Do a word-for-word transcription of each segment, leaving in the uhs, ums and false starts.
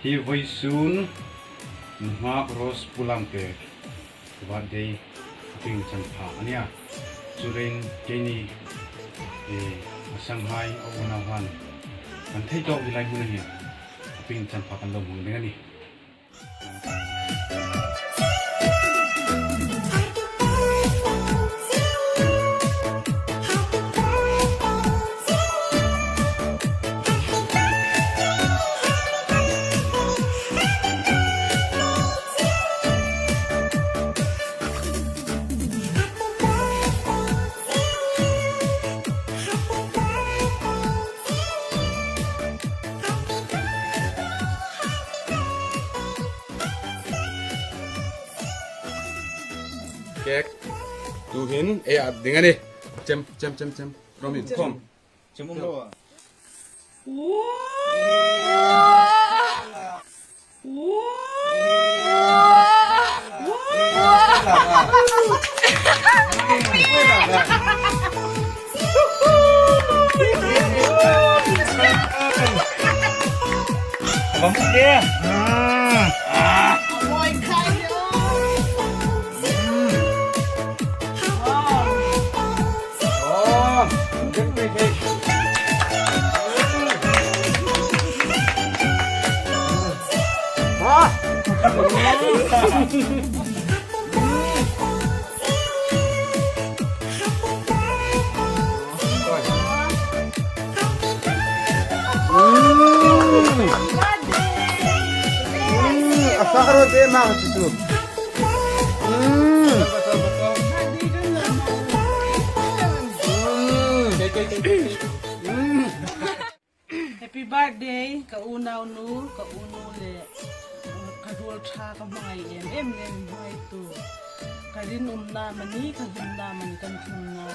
Hi vawisun nunghak Rose Pulamte birthday, a pieng champha a nih a. Chuleiin keini, eh, a sanghai a unauhai kan thei tawk hi lai hmuna hin a pieng champha kan lo hmang ding a nih. Cake. Tuhin, eh, a ding a nih. Chem, chem, chem, chem. Promise. Chem. Khawm. Chem um lo a. Vâng, kia. A sa ro te ma chu chu. Happy birthday, ka unaunu, ka unu le ka ruol ṭha, ka hmangai em em le mi hmangaitu. Ka rinumna amani, ka hlimna amani, ka ṭhungna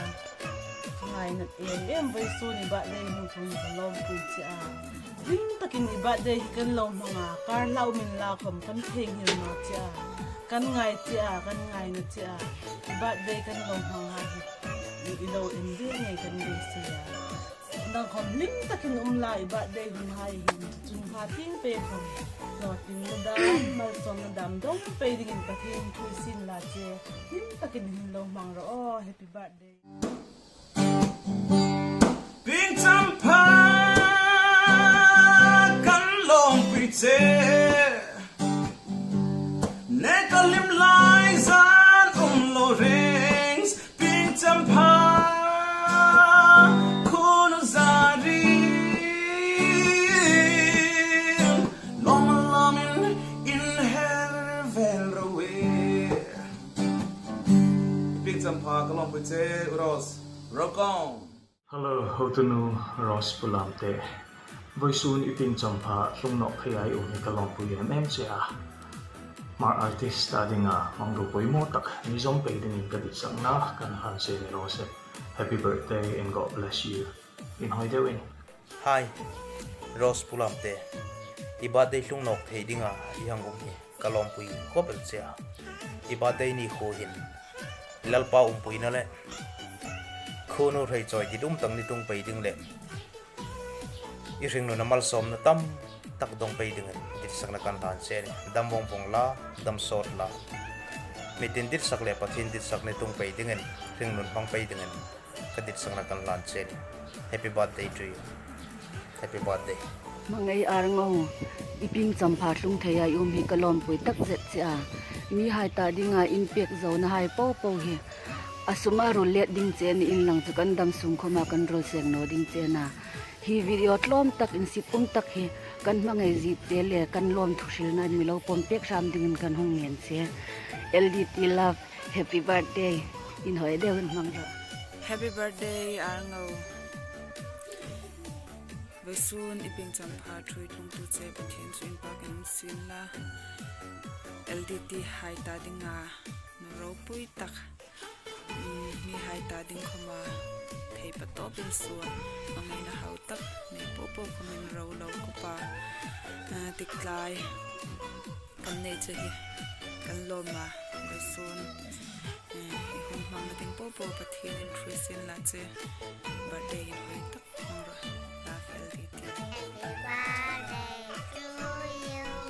ka ngaina em em, vawisun i birthday hung tlung ka lawmpui che a. Hlim takin i birthday hi kan lo hmang a, kar hlaumin la khawm kan theinghil naw che a, kan ngai che a, kan ngaina che a. I birthday kan lo hmang a hi i lo en ve ngei kan beisei a. Nang khawm hlim takin um la, i birthday hunhai hin chun kha tieng pei khawm hlawtling na dam, malsawmna dam dong pei dingin Pathien thu i sien la che. Hlim takin hin lo hmang rawh aw. Happy birthday. Pieng champha kan lawmpui che. Neka hlim lai zan um lo reng, pieng champha khun zari lawm lawmin inher vel ro e. Pieng champha ka lawmpui che, Rose. Rock on. Hello, hotunu Rose Pulamte. Vawisun i pieng champha tlung nawk thei a i um hi ka lawmpui em em che a. Hmar artist ta dinga hmangruo poimaw tak mi zawm pei dingin ka ditsakna kan hlan che a nih, Rose. Happy birthday and God bless you. Inhawi deuin. Hi, Rose Pulamte. I birthday tlung nawk thei dinga i hang um hi ka lawmpui khawp el che a. I birthday ni khu hin Lalpa umpuina le khunu rei chawi dit um tak ni tung pei ding le i hringnun a malsawmna tam tak dong pei dingin ditsakna kan hlan che a nih. Dam vawng vawng la, dam sawt la. Mitin ditsak le Pathien ditsak ni tung pei dingin, hringnun hmang pei dingin ka ditsakna kan hlan che a nih. Happy birthday to you. Happy birthday. Hmangai Arngo, i pieng champha tlung thei a i um hi ka lawmpui tak zet che a. Mihai ta dinga in pek zona hai po po hi a suma ruol let ding che ni inlang chu kan dam sung khawma kan ruol seng naw ding che a nih. Hi video tlawm tak, insip um tak hi kan hmangai zie che le kan lawmthu hrilna mi lo pawm pek hram dingin kan hung ngen che. L D T love, happy birthday. Inhawi deuin hmang rawh. Happy birthday, Arngo. Vawisun i pieng champha ṭhui tlungtu che Pathien chu inpâkin um sien la. L D T hai ta dinga nuom ropui tak, mm, mihai ta ding khawma thei patawpin suol, hmangaina hau tak nei po po khawmin ro lo kupa, ah, tiktlai kan nei che hi kan lawm a, vawisun, eh, i hun hmang ding po po Pathienin ṭhuoi sien la che. Birthday inhawi tak hmang rawh. Love, L D T. Happy birthday to you.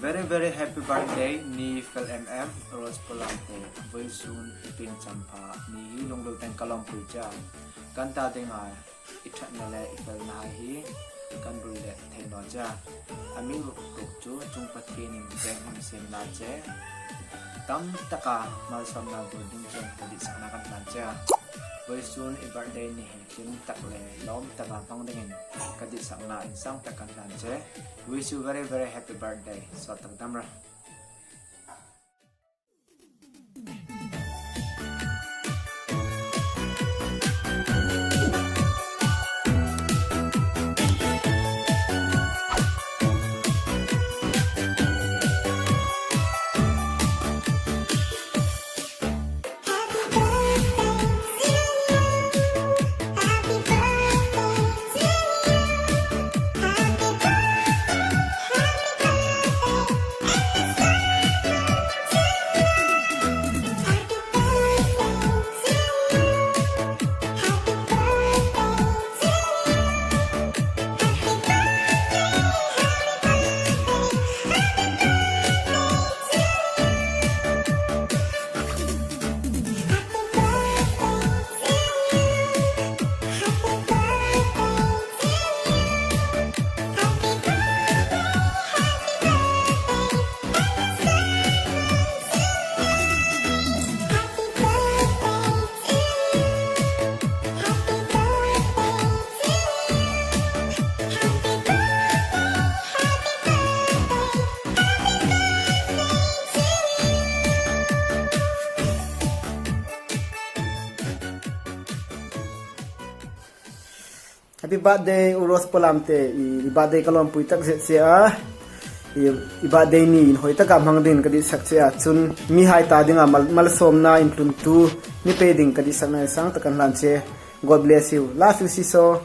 Very, very happy birthday, Ni Fel M M, Rose Polam te, vawisun i pin champha, ni hi lungril teng ka lawmpui che a. Kan ta dinga, i ṭhatna le i felna hi, kan ruol le thei naw che a. A mi ruk ruk chu, chung Pathienin veng hmang sien la che. Tam taka, malsawmna bur ding chun, ka ditsakna kan hlan che a. Vawisun i birthday ni hi, hlim tak le lawm taka hmang dingin, ka ditsakna insang tak kan hlan che. Wish you very, very happy birthday. Sawt tak dam rawh. Happy birthday, U Rose Polam te, i, i birthday ka lawmpui tak zet che a. I, i birthday ni inhawi taka hmang dingin ka ditsak che a. Chun, mihai ta dinga mal, malsawmna intluntu, mi pe ding ka ditsakna insang tak kan hlan che. God bless you. Last we'll see so.